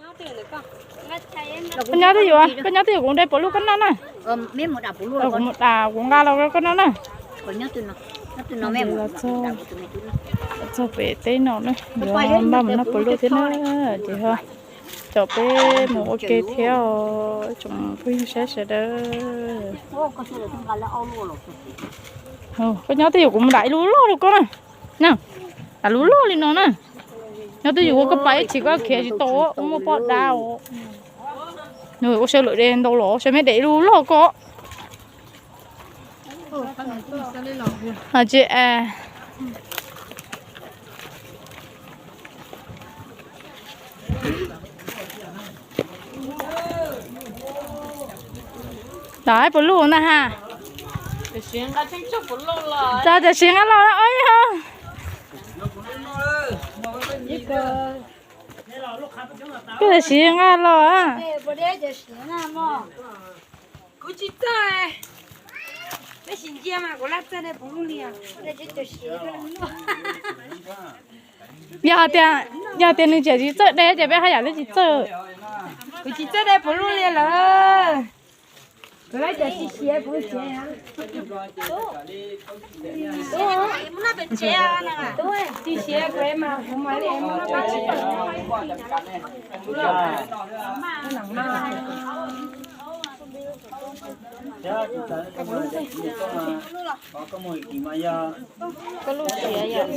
Koj nyob twj ywm, koj nyob twj ywm kuv de puav luj koj noj na. Kuv mus da kuv nqa los koj noj na. Los txog, txog pem teb no na, yuav npaj mus noj puav luj thiab na. Ces ho caum peb mus ua ke thiab os tsoom phooj ywg saib sawv daws. Koj nyob twj ywm kuv mus da ib lub loj rau koj na. Na, da lub loj li no na. Nyob twj ywm ua koj pais ib chim koj khiav tsis tau, ua muaj pob dab os. Nws ua saw lawm de ntau los saw me de ib lub loj koj. Tsis, da puav luj na ha. Tau tam sim nqa los os yog. Koj tam sim nqa los. Kuv tsis txawj, peb sim ncia mas kuv laj txawj de puv luj li. Yog tias, yog tias nws tseem tsis txawj de ces peb haj yam li tsis txawj. Kuv tsis txawj de puv luj li lawm. Kuv laj tseem tsis siav kuv siav. Tsis siav kuv mas kuv mam li mus noj pem tsev. Koj lub siav yom.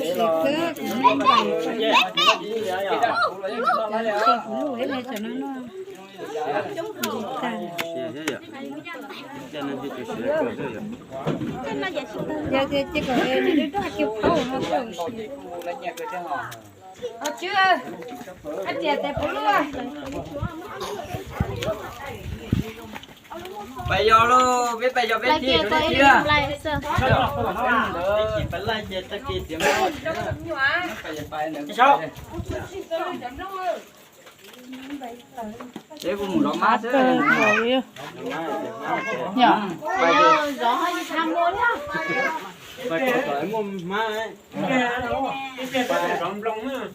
Yog tias ces kom nws rov qab kiag phauj no. Hais tias tes puv luj. Pais yos lauj, peb pais yos peb thiab, peb thiab. Peb chim pais laij ces tag kis tias pais yos pais ntawd. Peb kuj mus zov mab xwb.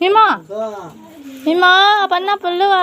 Mim mos, mim mos, pab noj puv luj.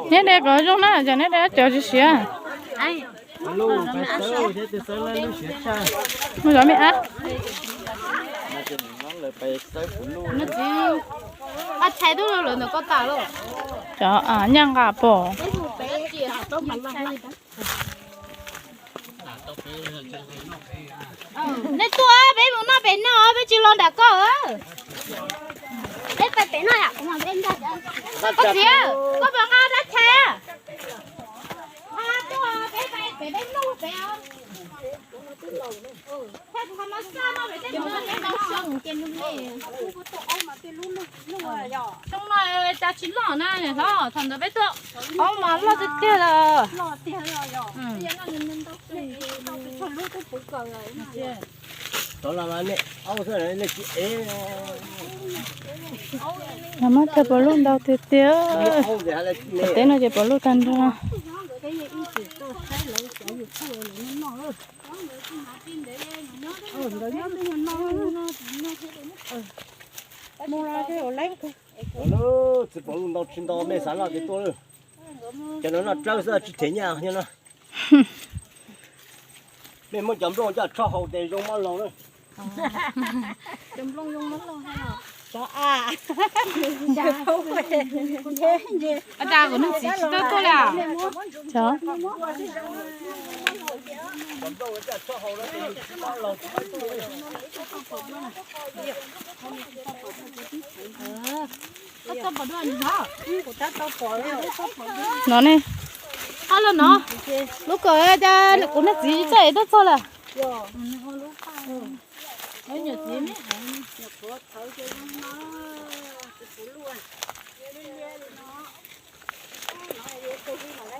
Neb de kom zoo na, neb de cov siav siav. Mus zov me ab. Cov nyaj nqa pom. Nej tuaj, peb mus noj pem no, peb tsis los nram koj. Peb pais pem no. Koj txiv, koj puas nqa dab tshais? Peb pais pem peb noj pem. Cov no cas tsis loj na hlob, thaum ntawd peb tuaj, aub mas loj tiag tiag. Los mas thaij puas luj ntau tiag tiag. Teb no ces puas luj tag nrho. Tsis pom lub ntau tsis ntau, mej xav noj ces tuaj lawm. Cov no noj tsawb xwb, tsis them nyiaj nyob no. Mej muab cov nplooj coj tsho haus tes zoo mab laug na. Ua cas kuv niag txiv tsis tau tuaj li os? No ne. Qab los no, lub kawm cas kuv niag txiv txawj es tuaj txog lawm.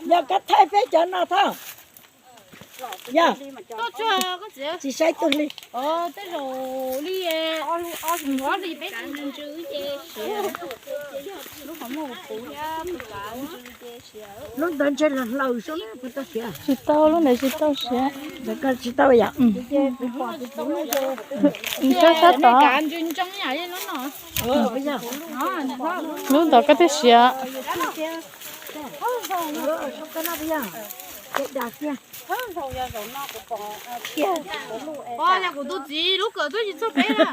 Yog koj thaij peb cov no thoj. Yog, tsis saib tus li. Tej zaum li ob hlis peb hlis. Lub ntawd ntshe los hlaws sub puas tau siav. Tsis tau, lub ntawd tsis tau siav. Ntawd koj tsis tau yom. Sab sab tod. Lub ntawd koj twb siav. Yog kuv tus txiv lub kawm twb tsis txog peb na.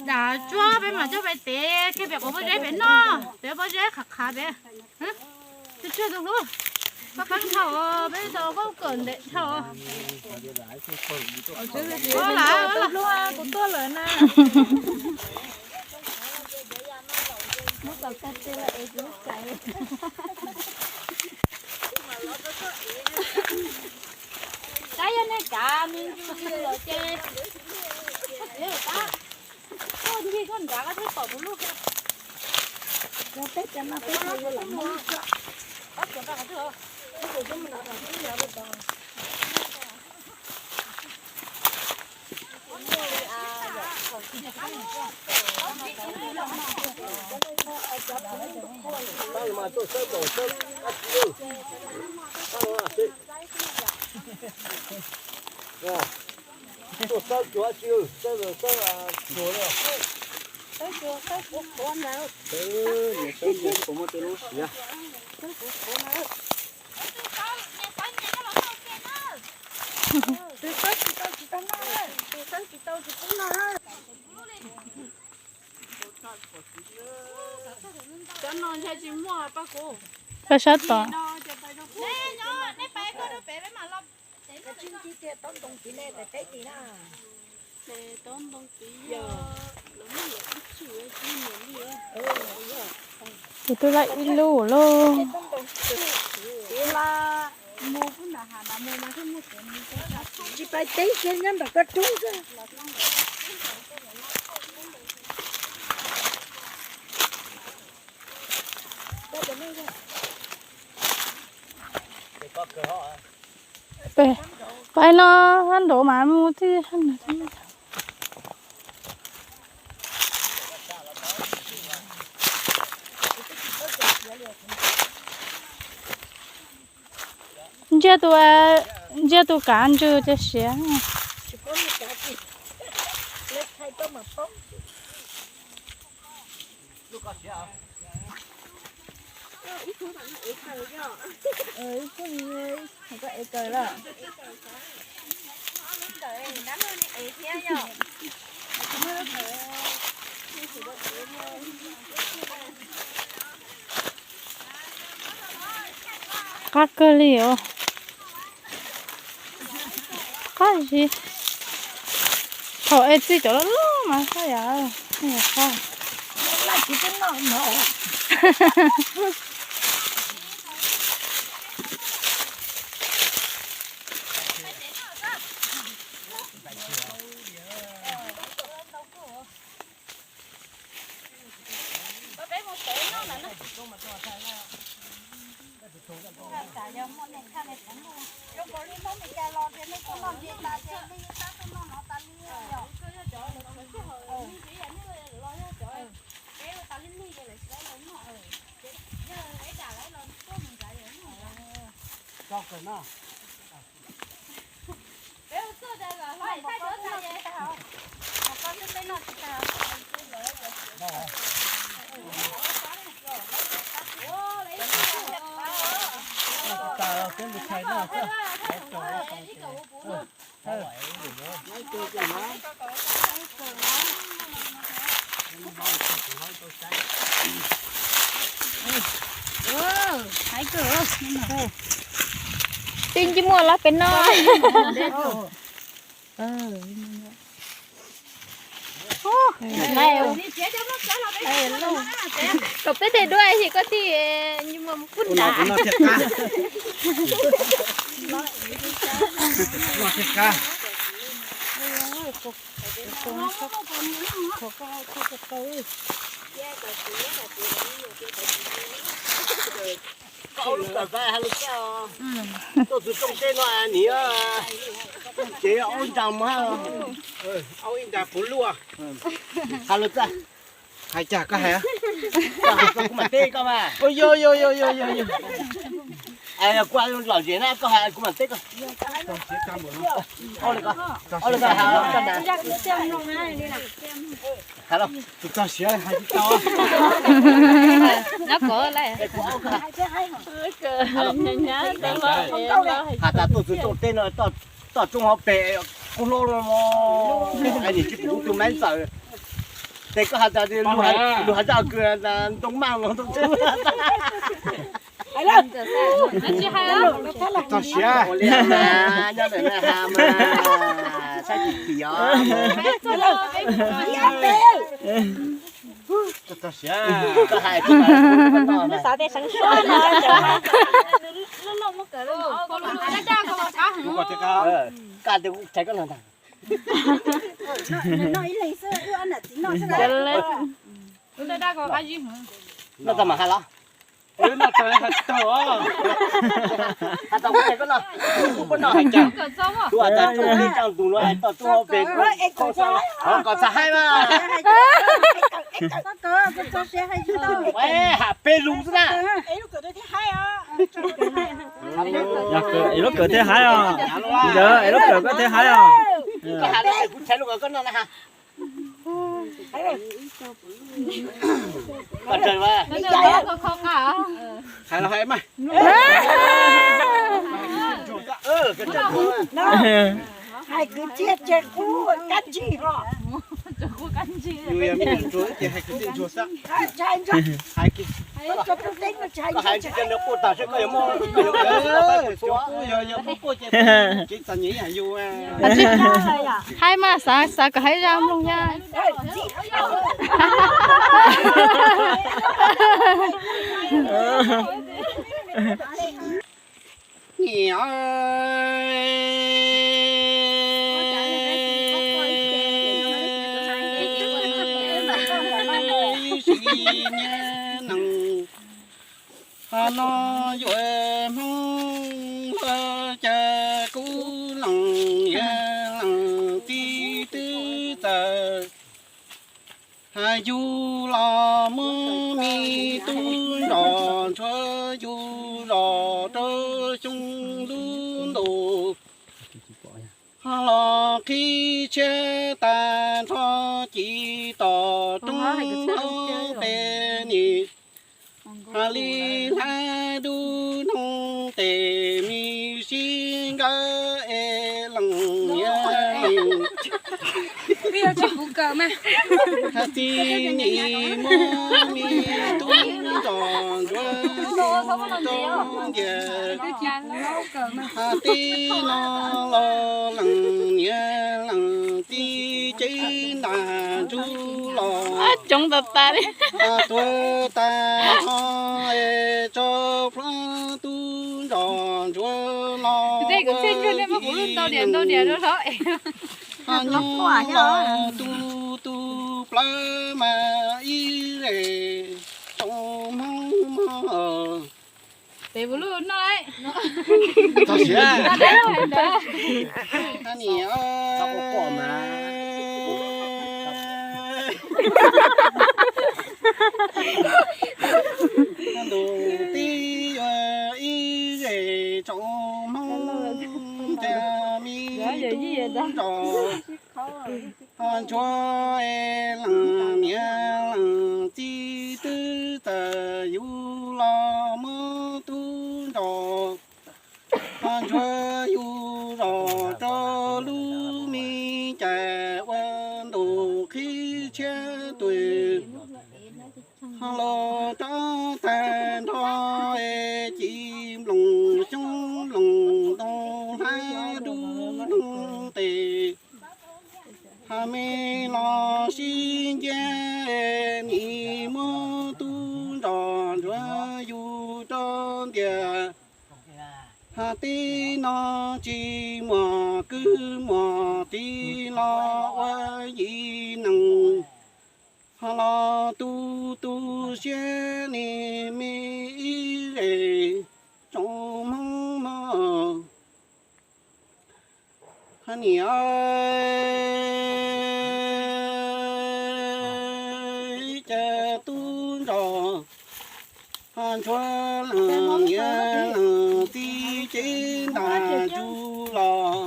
Dam tsuab peb mam coj peb tev kiag pem quav pob zeb pem noj, peb pob zeb qhav qhav pem. Tsuag tsuag tus hlub, koj qeeb dhau, peb tau koj kawm ntev dhau. Tus hlub, kuv tuaj lawm na. Tab yog nej kav me ntsis los ces, tab, koj ncig koj nrad koj thiaj pom kuv lub. Tuaj xawb cuag dab tsi, xawb cuag li. Xawb cuag, xawb cuag qhuav ntawd. Xawb cuag, xawb cuag, xawb cuag qhuav ntawd. Tus xawb tsis tau tsis tau noj, tus xawb tsis tau tsis pub noj. Cov no ntshe tsis muaj paj kuv. Paj sab tod. Kuv twb laij ib lub lauj. Tsis pais teb kiag nyob ntawm koj roob xwb. Pais no, nrov mas mus tib. Ntsiag tus, ntsiag tus kav ntsws ces siav. Qab kawg li os. Qab zis. Thaum es txij cov loj loj mas qab yam, qab. Tij ntsej muag lab pem no. Kom peb tej duab es koj thiaj mus pub nram. Koj ua lub kawm ko ha lus txaj os. Tuaj txug rooj teb no niam, ces ua ib nra mus, ua ib nra puv luaj. Ha lus txaj. Hais cas koj hais, kuv mam teb koj mas. Yog yog yog yog yog, kuv lom zem na, koj hais kuv mam teb koj. Ua li ko, ua li ko, ha los, txog siav hais tsis tau. Has tas tuaj txug rooj teb no, toj roob hauv pes kub hlub, nim tsis pum tus maiv ntxawm. Ces koj has tas lug has zaj kws ntoo maj los ntoo teb. Txog siav, nyob ntawm na ha mas saib tsis txim os. Txog siav, koj hais, koj xav tias seev suab no. Kaj tes kuv thaij koj no ntag. Noj tag mam has los. Has tau kuv thaij koj no, kuv puab noj hais cas, kuv has tas tsoom tij tsoom tus no hais toj roob hauv pes, kom txhaj haib mas. Ham peb lus xwb na. Es lub kawm thiaj haib os. Ntawd es lub kawm koj thiaj haib os. Koj has los kuv thaij lub kawm koj noj na ha. Hais los hais mas. Hais kwv txhiaj tseg qub kab ntsig ho. Yus yog me nyuam ntsuag ces hais kwv txhiaj ntsuag xwb. Hais koj hais tsis tau nws quaj tag seb koj yuav muaj, koj yuav quaj, yog quaj ces tsis txom nyem ib yam yus. Haib mas, xav, xav kom haib zaj mloog nyab. Nyiam ib sim nyiam neeg, no yuav Hmoob luaj cas kuv leej niam leej txiv twb txawj. Yus los muab me tub nrog ntsuag yus zos rau xyoo lub ntuj los qhib tshiab tag nrho ci tos roob hauv pes nim. Li hlab dub noog tes me sib nkawd es leej niam txiv nim muab me tub nrog ntsuag rau ntiag. Teb no los leej niam leej txiv cev ntaj ntsug los coob tas tas li. Tuag tag nrho es tso plhuav tub nrog ntsuag los ua ib leeg. Nyuj los tu tu plawv mas ib zej tsoom Hmoob mog. Txog siav. Niam, ntuj teb yuav ib zej tsoom Hmoob cas me tub nrog ntsuag es leej niam leej txiv twb txawj yus los muab tub nrog ntsuag yus zos rau lub me cas ua ntuj qhib tshiab tuaj los rov tag nrho es ci nploos xyoob nploos ntoo hlab dub noog tes. Hab me los sib ncaim, nim muab tub nrog ntsuag yug rau ntiag. Hab teb no tsis muaj kwv muaj tij los ua yim neeg. Hab los tu tu siab ne me ib zej tsoom Hmoob mog. Hab niam ib ce tub nrog ntsuag leej niam leej txiv ces ntaj ntsug los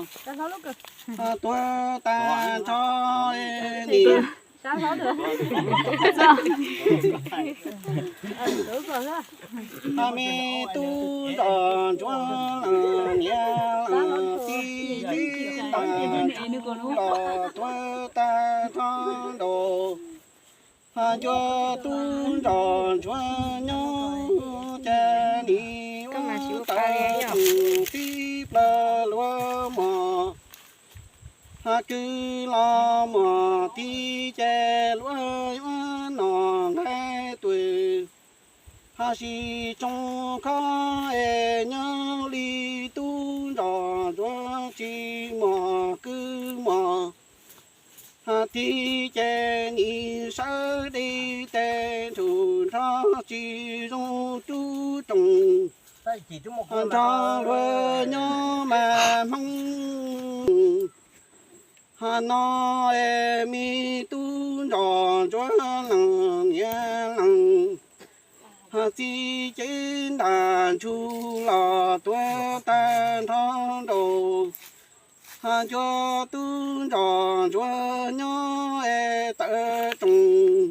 tuag tag nrho ne. Hab me tub nrog ntsuag leej niam leej txiv ces ntaj ntsug los tuag tag nrho nraud. Hab ncua tub nrog ntsuag nyob ces nim ua tawv tsoom txhib plaws luag mog. Hab kwv los muaj tij ces luag yuav noj nqaij tuag. Hab sib tsoo khob es nyob li tub nrog ntsuag tsis muaj kwv muaj hab tij ces nim sawv dej tes nrug nrog tsis zoo rub rooj. Hab nrog luag nyob mas Hmoob. Hab no es me tub nrog ntsuag leej niam leej hab txiv ces ntaj ntsug los tuag tag nrho nraud. Hab ncua tub nrog ntsuag nyob es tawv tsoom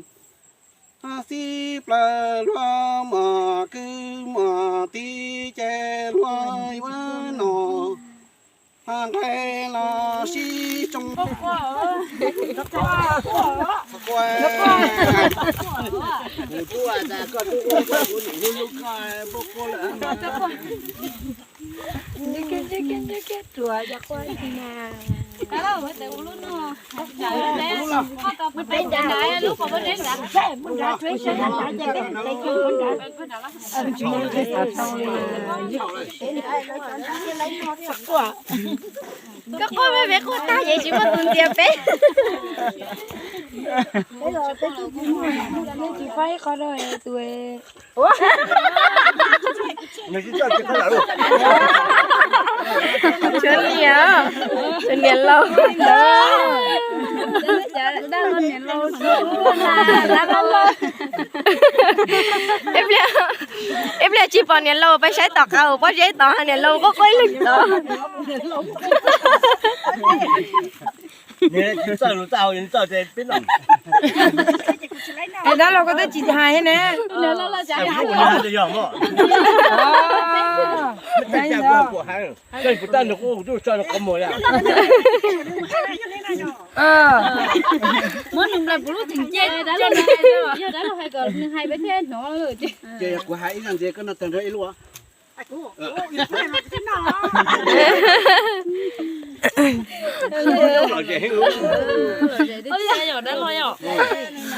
hab txhib plaws luag muaj kwv muaj tij ces luag yuav noj hab nqaij los sib tsoo. Koj quaj me me quaj tag ces tsis muaj tus ntxias peb. Tsis faib qhov rau tus. Tshuav niam, tshuav niam laus. Ib pliag, ib pliag tsis pom niam laus peb saib tom qab pob zeb tod, niam laus quaj quaj ib leeg tod. Dab laug koj twb tsis hais ne. Muab nws nplais puv lub tseem cia, yog dab laug hais kom nws hais peb thiaj hnov. Ces kuv hais ib zaj ntxiv koj nrog tawg nrog ib lub.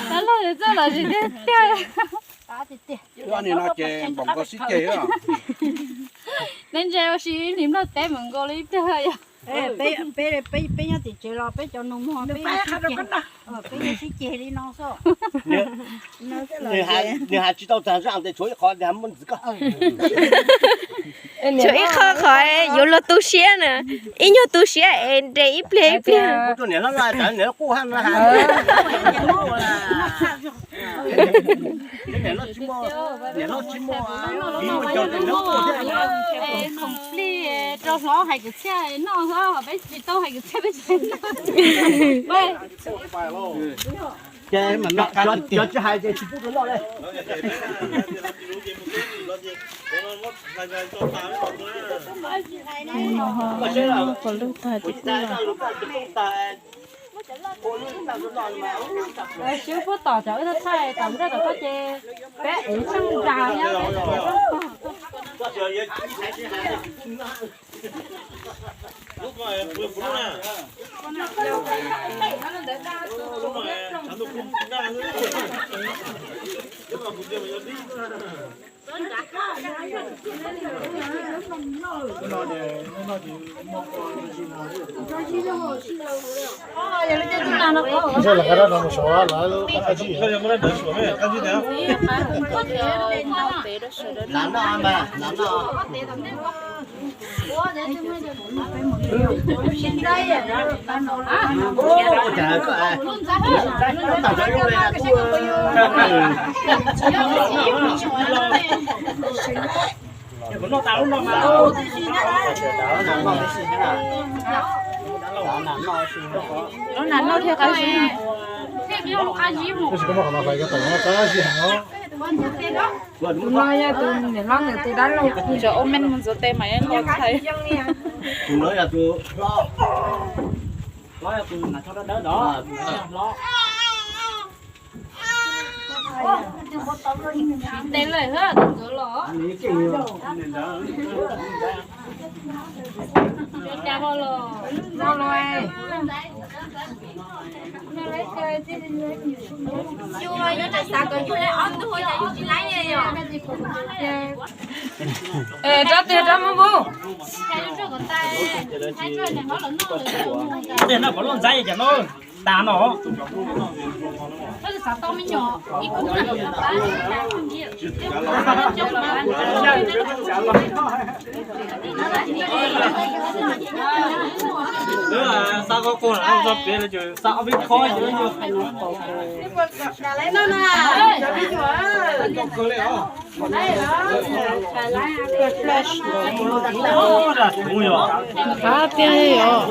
Dab laug txawj lom zem tiag tiag. Ua nim no ces npaum nkaus sib ceg. Neb ntse ua si ib hlis nplog teb mus nkaus li ib pliag yog. Peb nyob tim tsev los peb cov nus muag peb sib ceg li no xwb. Nws hais tsis tau tag zaj tes tshuav ib qho muaj ntxiv koj. Tshuav ib qho qhov yuav luag tu siab na, ib nyuag tu siab es nres ib pliag ib pliag. Niam hlob tsis muaj, tsis muaj, niam hlob tsis muaj. Plis rau hlob hais kwv txhiaj noj, peb tsis tau hais kwv txhiaj peb tsis noj. Ces cov tsis hais ces tsis pub rau noj li. Tsis pub tom cov wb thaij tom ntej tom koj ces peb ev tseej nra nyob peb. Lub nas noj thiab qab zib. Tus no yog tus niam hlob ntawm tus dab laug. Tsuas ua me mus ntxuav tes mas yeej los txhais. Tes lawm hab tus ntxuav los. Cas los los. Yus los yus tseem xav kom yus laib ob tug ua cas yus tsis laib li yom. Rab tiag rab muab npub. Tej no puav leej ntxaib cas no tas no. Xav koj quag txog pem no ces xav ob peb khob ces. Qab tiag yom.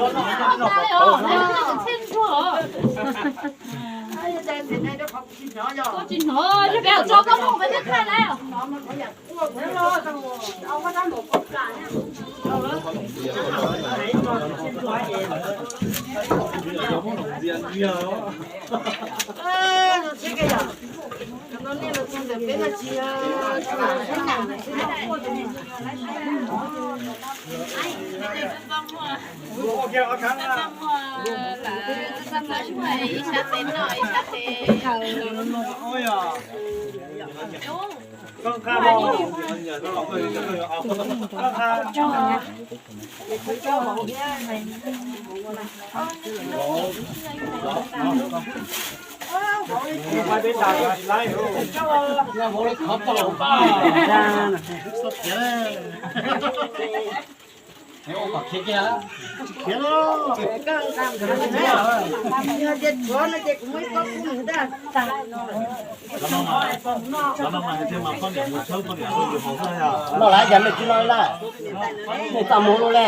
Noj lawm cas nej tsis noj li na? Nej txaj muag luaj li.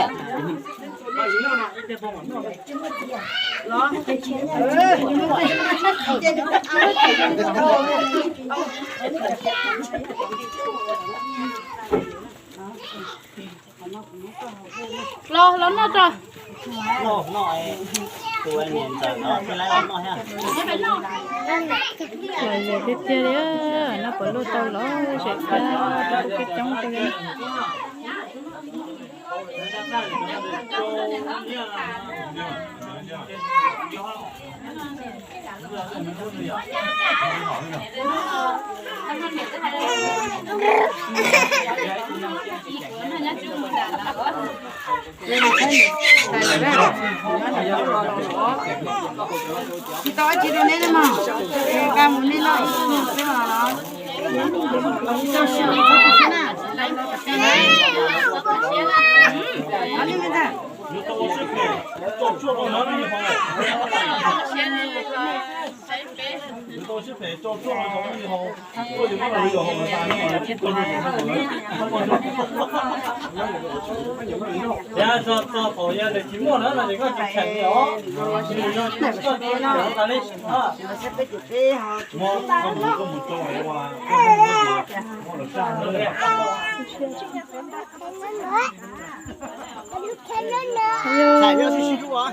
Los los noj tso. Los tiag tiag li, noj puas luaj tau los zem kab rau peb coob rau li. Tsis tau dab tsi rau neb li mog, nqa mus nej noj ib pliag xwb los. Tso tso thaum yog tias tsis muaj na no ces koj tsis cheem li os. Koj tsis cheem tas li. Thaij nyob sib sib hlub os.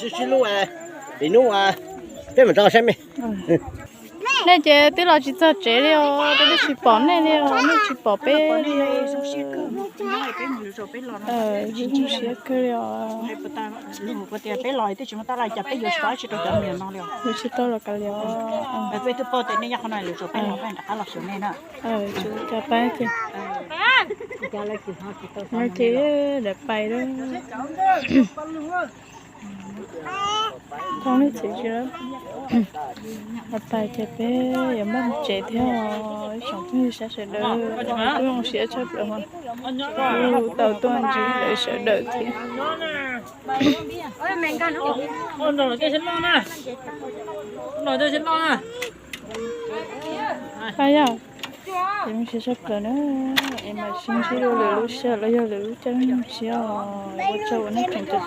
Sib sib hlub, pem hnub peb mam rov saib mej. Nej ces twb los tsis txog tsev li os, twb tsis pom nej li os, nej tsis pom peb li. Zoo siab kawg li os. Yuav tsis tau los kav liam. Cov pab ces no ces lawv pais lawm. Tau nej txiv tsis lawm, lawv pais ces peb yuav npaj mus tsev thiab. Ib tsoom phooj ywg sawv daws, kuv zoo siab tshaj plaws, kuv tau tuaj ntsib lawv sawv daws thiab. Yog, es mam sib ntsib dua lwm lub sij hawm na, es mam sib ntsib dua lwm lub sij hawm los yog lwm lub caij nyoog tshiab os. Ua tsaug uas nej tseem caum,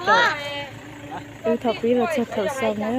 wb thaum pib los txog thaum xaus na.